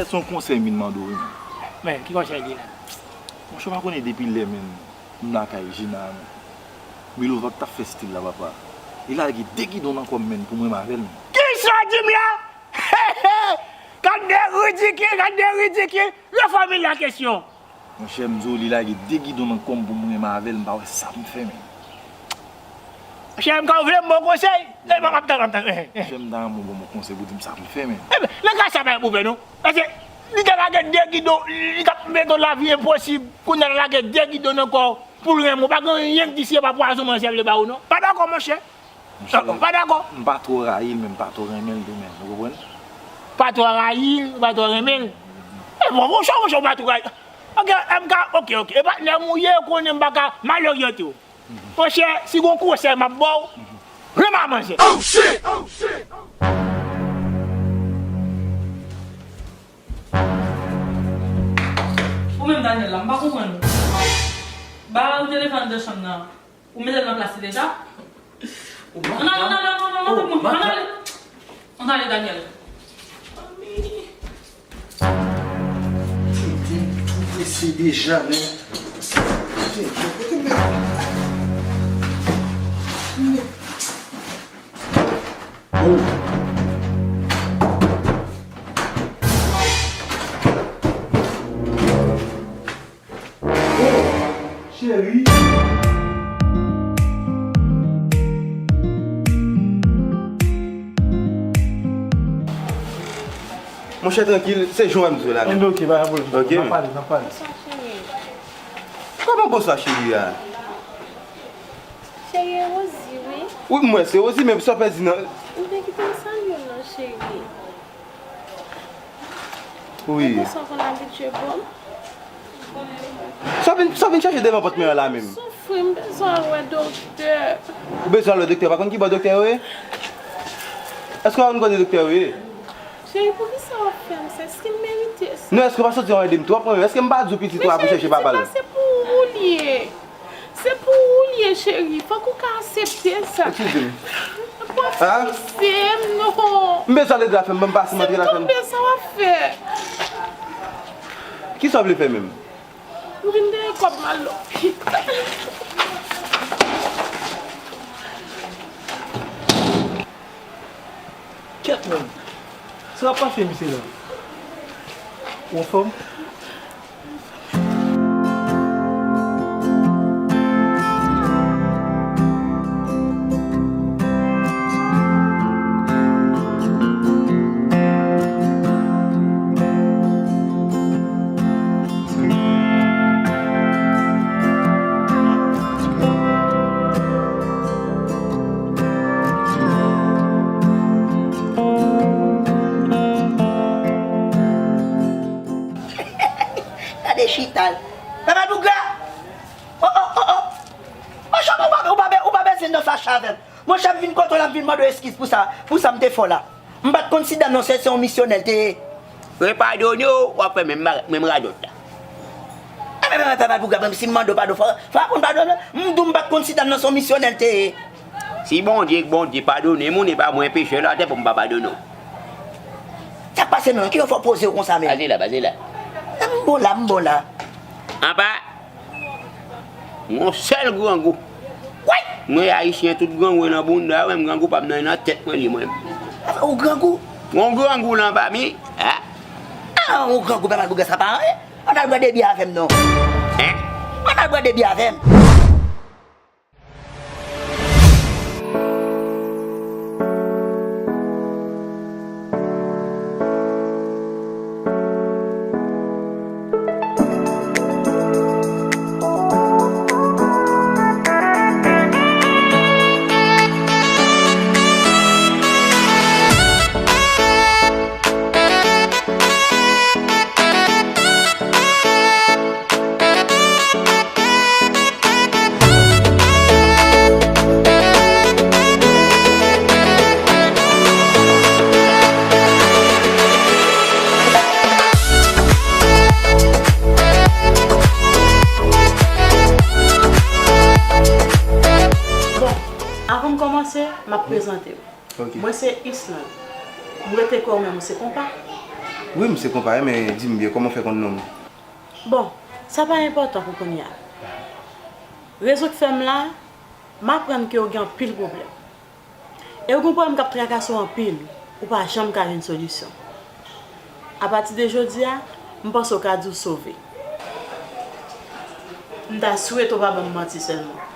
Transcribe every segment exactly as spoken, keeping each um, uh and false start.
Se yon konsèy m vin mande w wi, men. Men, ki konsèy li la? Monchè, w pa konnen depi lè, men, m lakay Gina, men. Milova k t ap fè stil la, papa. Li lage de gidon nan kò m, men, pou m renmen avè l, men. Kisa w di m la? Gad de ridikil, gad de ridikil. Refòmile la kesyon. Monchè, m di w, li lage de gidon nan kò m pou m renmen avè l, m pa wè sa pou m fè, men. Monchè, m ka w vle m ba w konsèy? E, m ap tann, m ap tann. Monchè, m ta renmen w ban m yon konsèy pou di m sa pou m fè, men. Ebyen, nan ka sa, pa gen pwoblèm, non. Paske li te lage de gidon, li t ap mete w lavi enposib. Kounye a, l lage de gidon nan kò w pou l renmen w. Pa gen anyen ki di si se pa pwazon manzè vle ba ou, non. Pa dakò, monchè. Monchè, pa dakò. M pa twò rayi l, men m pa twò renmen l tou, men. Ou konprann? Pa twò rayi l, pa twò renmen l. E bon, monchè, monchè, ou pa twò rayi. Ok, M K, ok, ok. E patnè m ou ye, ou konnen m pa ka mal oryante w. Monchè, si gon konsèy m ap ba w, renmen a manzè. Oh, shit! Oh, shit! Ou menm, Daniel, la, m pa konprann ou. Ba ou telefòn anndan chanm nan. Ou mete l nan plas li deja? Ou pa... Non, non, non, non, non, non, non, non, non, non, non, non, non, non, Daniel. Tenten, m tou prese deja, men. Tenten, kote m met? Oh. Oh, cheri. Monchè, trankil, se jan w wè m di w la menm. Enben, ok, pa gen pwoblèm. Ok, n ap pale, n ap pale. Bonswa, cheri. Kòman bonswa, cheri a? Cheri, e Rosie, wi. Wi, m wè se Rosie, men sa w pèdi nan... M te kite m salye w non, cheri. Wi. Epi sa w konn abitye ban m. Sa w vin, sa w vin chèche devan pòt mwen an la menm? M soufri, m bezwen al wè doktè. Ou bezwen al wè doktè? Ou pa konn ki bò doktè yo ye? Èske w pa konn kote doktè yo ye? Cheri, poukisa w ap fè m sa? Èske m merite sa? Non, èske w pa santi w ede m twòp mwen menm? Èske m pa di w pitit ou a pou chèche papa l? Men cheri, pitit la se pou ou li ye. Se pou ou li ye, cheri. Fòk ou ka aksepte sa. Eskize m. Pafise m, non. M bezwen al rete lakay m, ban m pase m antre lakay m. Silvouplè, sa w ap fè? Kisa w vle fè menm? M vin dèyè kòb m al lopital. Kèt menm. Sa w ap pase misye la? Ou anfòm? Gade chita l. Papa Bougra! Oh, oh, oh, oh! Monchè, ou pa, ou pa, ou pa bezwen nan fache avè m. Monchè, m vin kote w la, m vin mande w eskiz pou sa, pou sa m te fè w la. M pa t konn si dam nan se, se yon misyonè l te ye. Mwen padone w, w ap fè menm, menm radòt la. Enben, enben, enben, Papa Bougra, menm si m mande w padon, fò, fò w aprann padone. M di w m pa t konn si dam nan se yon misyonè l te ye. Si Bondye, Bondye padone moun, e pa mwen pechè la atè pou m pa padone w. Sa k pase menm? Ki fè w poze w konsa menm? Pase la, pase la. M bon la, m bon la. Anba. Yon sèl grangou. Woy! Mwen ayisyen, tout grangou nan bounda, menm grangou pa m nan, nan tèt mwen li mwen. Ou grangou? Yon grangou nan pa mi. Ah! Ah, ou grangou, Papa Bougra, sa pa anyen. Ann al bwè de byè avè m non. Hein? Ann al bwè de byè avè m. Bon, avan m kòmanse, m ap prezante w. Ok. Mwen se Islande. M rete kwè w menm ou se konpa. Wi, m se konpayi, men di m byen, kòman w fè konn non m? Bon, sa pa enpòtan pou kounye a. Rezon k fè m la, m aprann ke w gen anpil pwoblèm. E w gen pwoblèm k ap trakase w anpil, ou pa janm ka jwenn solisyon. Apati de jodi a, m panse w ka di w sove. M ta swete w pa ban m manti sèlman.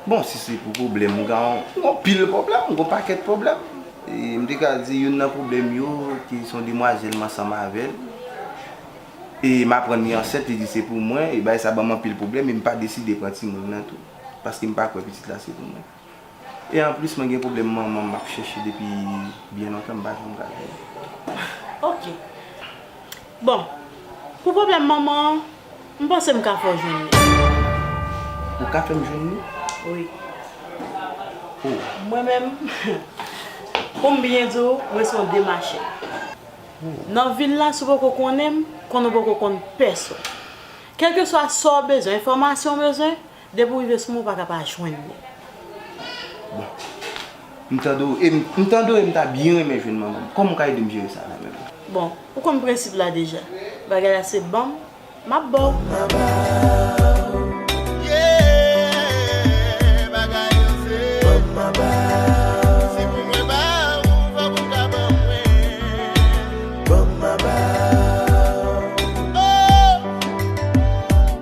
Bon, si se pou pwoblèm, m gen yon, yon pil pwoblèm, m gen yon pakèt pwoblèm. E m te ka di youn nan pwoblèm yo, ki se yon demwazèl m ansanm avè l. E m aprann li ansent, li di se pou mwen, e bagay sa ban m anpil pwoblèm, e m pa deside pran timoun nan tou. Paske m pa kwè pitit la se pou mwen. E anplis, mwen gen pwoblèm manman m ap chèche depi byen lontan, m pa janm ka jwenn. Ok. Bon, pou pwoblèm manman an, m panse m ka fè w jwenn li. Ou ka fè m jwenn li? Wi. Oh. Mwen menm, pou m byen di w, mwen se yon demachè. Nan vil la, si w poko konnen m, konnen w poko konn pèsonn. Kèlkeswa sa w bezwen, enfòmasyon w bezwen, depi w rive sou mwen, ou pa ka pa jwenn li. Bon. M tande w, e m, m tande w, e m ta byen renmen jwenn manman m. Kòman w ka ede m jere sa la menm? Bon, ou konn prensip la deja. Bagay la se ban m, m ap ba w. Yeah, bagay yo se ban m, m ap ba w. Si pou mwen ba ou, fòk ou ta ban mwen. Ban m, m ap ba w. Oh!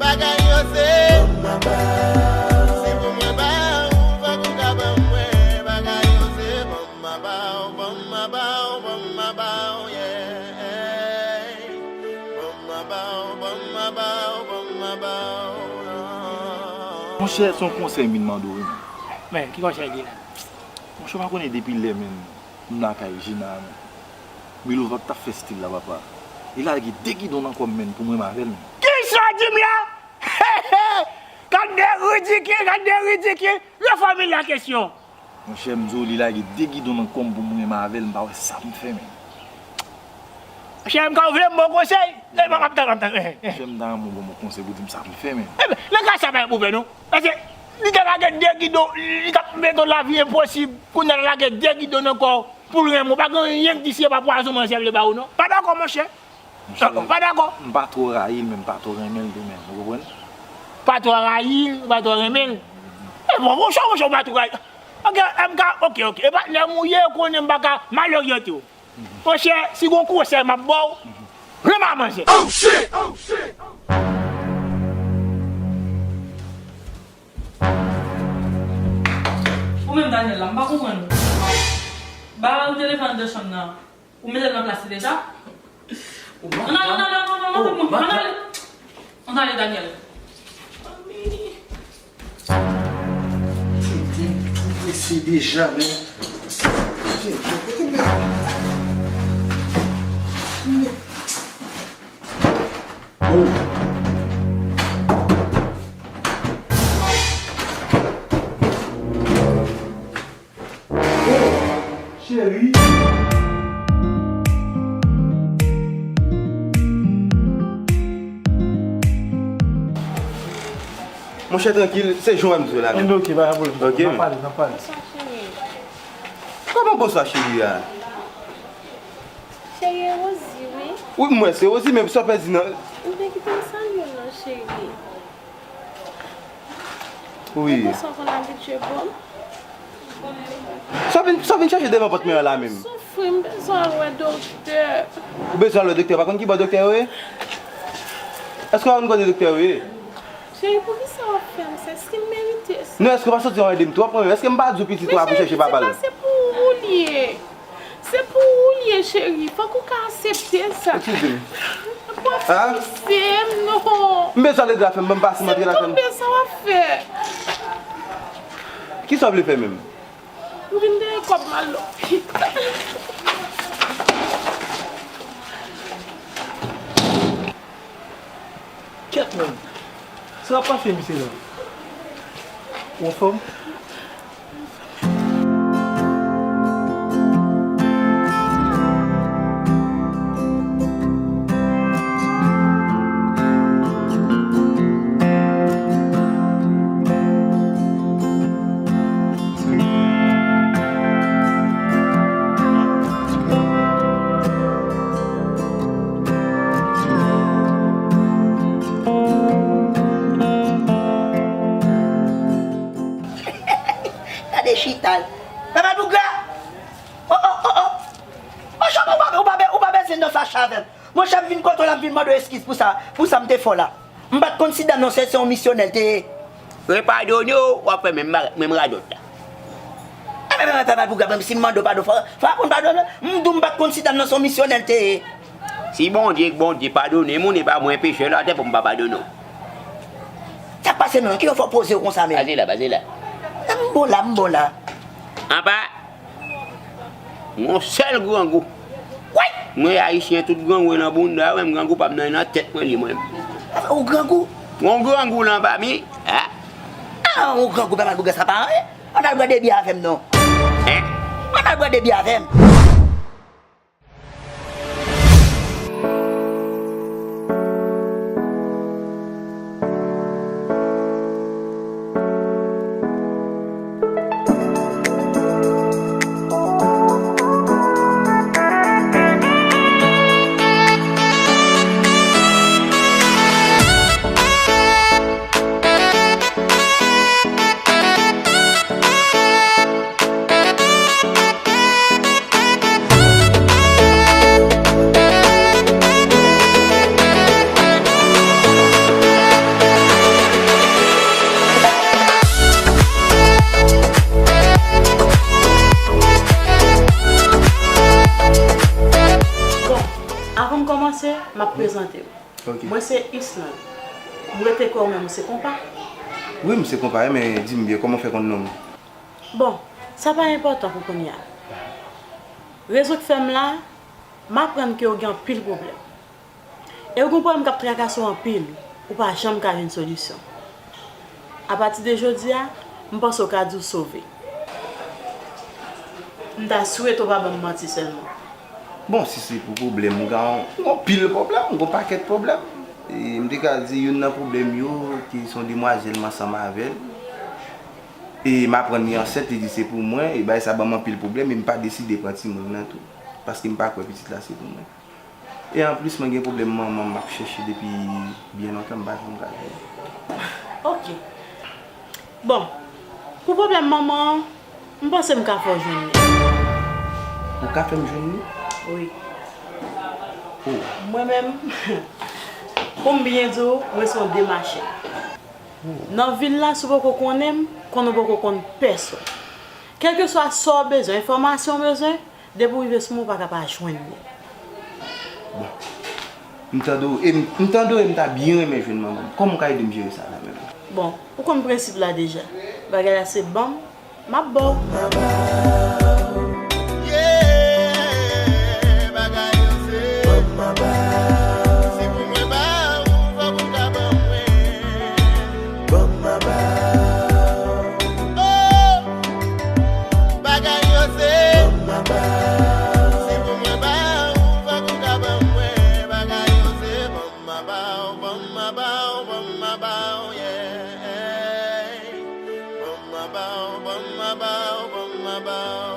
Bagay yo se ban m, m ap ba w. Si pou mwen ba ou, fòk ou ta ban mwen. Bagay yo se ban m, m ap ba w, ban m, m ap ba w, ban m, m ap ba w, yeah. Ban m, m ap ba w, ban m, m ap ba w, ban m, m ap ba w, non. Monchè, se yon konsèy m vin mande w, wi. Men, ki konsèy li la? Monchè, w pa konnen depi lè menm m lakay Gina a menm. Milova k t ap fè stil la, papa. Li lage de gidon nan kò m menm pou m renmen avè l menm. Kisa w di m la? Gad de ridikil, gad de ridikil. Refòmile la kesyon. Monchè, m di w, li lage de gidon nan kò m pou m renmen avè l, m pa wè sa pou m fè menm. Monchè, m ka w vle m ba w konsèy? E, m ap tann, m ap tann. Monchè, m ta renmen w ban m yon konsèy pou di m sa pou m fè menm. Ebyen, nan ka sa pa gen pwoblèm non. Paske li te lage de gidon, li t ap mete w lavi enposib. Kounye a l lage de gidon nan kò w pou l renmen w. Pa gen anyen ki di si se pa pwazon manzè vle ba ou non. Pa dakò, monchè. Monchè, pa dakò. M pa twò rayi l, men m pa twò renmen l tou menm, ou konprann? Pa twò rayi l, pa twò renmen l. E bon, monchè, monchè, ou pa twò rayi. Ok, M K, ok, ok. E patnè m ou ye, ou konnen m pa ka mal oryante w. Monchè, si gon konsèy m ap ba w, renmen a manzè. Oh shit! Oh shit! Ou menm Daniel la, m pa konprann ou. Ba ou telefòn nan chanm nan. Ou mete l nan plas li deja? Ann ale, ann ale, ann ale, ann ale, ann ale, Daniel. Tenten tou prese deja, men. Tenten, kote m mete? Oh. Oh, cheri. Monchè, trankil, se jan w wè m sou la menm. Enben, ok, pa gen pwoblèm. Ok. N ap pale, n ap pale. Bonswa, cheri. Kòman bonswa, cheri a? Cheri, e Rosie, wi. Wi, m wè se Rosie, men sa w pèdi nan. Enben, kite m salye w non, cheri. Wi. Ou konn sa w konn abitye ban m. Sa w vin, sa w vin chache devan pòt mwen an la menm? M soufri, m bezwen al wè doktè. Ou bezwen al wè doktè? Ou pa konn ki bò doktè yo ye? Èske w pa konn kote doktè yo ye? Cheri, poukisa w ap fè m sa? Èske m merite sa? Non, èske w pa santi w ede m twòp mwen menm? Èske m pa di w pitit ou a pou chèche papa l? Pitit la se pou ou li ye. Se pou ou li ye, cheri. Fòk ou ka aksepte sa. Eskize m. Fòk ou aksepte m, non. M bezwen al rete lakay m, ban m pase m antre lakay m. Si m tonbe, sa w ap fè? Kisa w vle fè menm? M vin dèyè kòb m al lopital. Kèt menm. Sa w ap pase misye la? Ou anfòm? Pital. Papa Bougra! Oh, oh, oh, oh! Monchè, ou pa, ou pa, ou pa bezwen nan fache avè m. Monchè, m vin kote w la, m vin mande w eskiz pou sa, pou sa m te fè w la. M pa t konn si dam nan se, se yon misyonè l te ye. Repadone w, w ap fè menm, menm radòt la. Enben, enben, Papa Bougra, menm si m mande w padon, fò, fò w aprann padone. M di w m pa t konn si dam nan se yon misyonè l te ye. Si Bondye, Bondye padone moun, e pa mwen pechè latè pou m pa padone w. Sa k pase menm? Ki yo fè w poze w konsa menm? Pase la, pase la. M bon la, m bon la. Anpa, yon sèl grangou. Woy! Mwen Ayisyen, tout grangou nan bounda, menm grangou pa m nan, nan tèt mwen li mwen. Ou grangou? Yon grangou lan pa mi. Ah! Ah, ou grangou, Papa Bougra, sa pa anyen. Ann al bwè de byè avè m non. Hein? Ann al bwè de byè avè m. Bon, avan m kòmanse, m ap prezante m. Ok. Mwen se Islande. M rete kwè w menm ou se konpa. Wi, m se konpa, men di m byen, kòman w fè konn non m? Bon, sa pa enpòtan pou kounye a. Rezon k fè m la, m aprann ke w gen anpil pwoblèm. E w gen pwoblèm k ap trakase w anpil, ou pa janm ka jwenn solisyon. Apati de jodi a, m panse w ka di w sove. M ta swete w pa ban m manti sèlman. Bon, si se pou pwoblèm, m gen, m gen anpil pwoblèm, m gen yon pakèt pwoblèm. E m te ka di youn nan pwoblèm yo, ki se yon demwazèl m ansanm avè l. E m aprann li ansent, li di se pou mwen, e bagay sa ban m anpil pwoblèm, e m pa deside pran timoun nan tou. Paske m pa kwè pitit la se pou mwen. E anplis, mwen gen pwoblèm manman m ap chèche depi byen lontan, m pa janm ka jwenn. Ok. Bon, pou pwoblèm manman an, m panse m ka fè w jwenn li. Ou ka fè m jwenn li? Wi. Oh. Mwen menm, pou m byen di w, mwen se yon demachè. Nan vil la, si w poko konnen m, konnen w poko konn pèsonn. Kèlkeswa sa w bezwen, enfòmasyon w bezwen, depi w rive sou mwen, ou pa ka pa jwenn li. Bon. M tande w, e m, m tande w, e m ta byen renmen jwenn manman m. Kòman w ka ede m jere sa la menm? Bon, ou konn prensip la deja. Bagay la se ban m, m ap ba w. Yeah, bagay yo se ban m, m ap ba w. Si pou mwen ba ou, fòk ou ta ban mwen. Ban m, m ap ba w. Oh, bagay yo se ban m, m ap ba w. Si pou mwen ba ou, fòk ou ta ban mwen. Bagay yo se ban m, m ap ba w, ban m, m ap ba w, ban m, m ap ba w, yeah. Ban m, m ap ba w, ban m, m ap ba w, ban m, m ap ba w.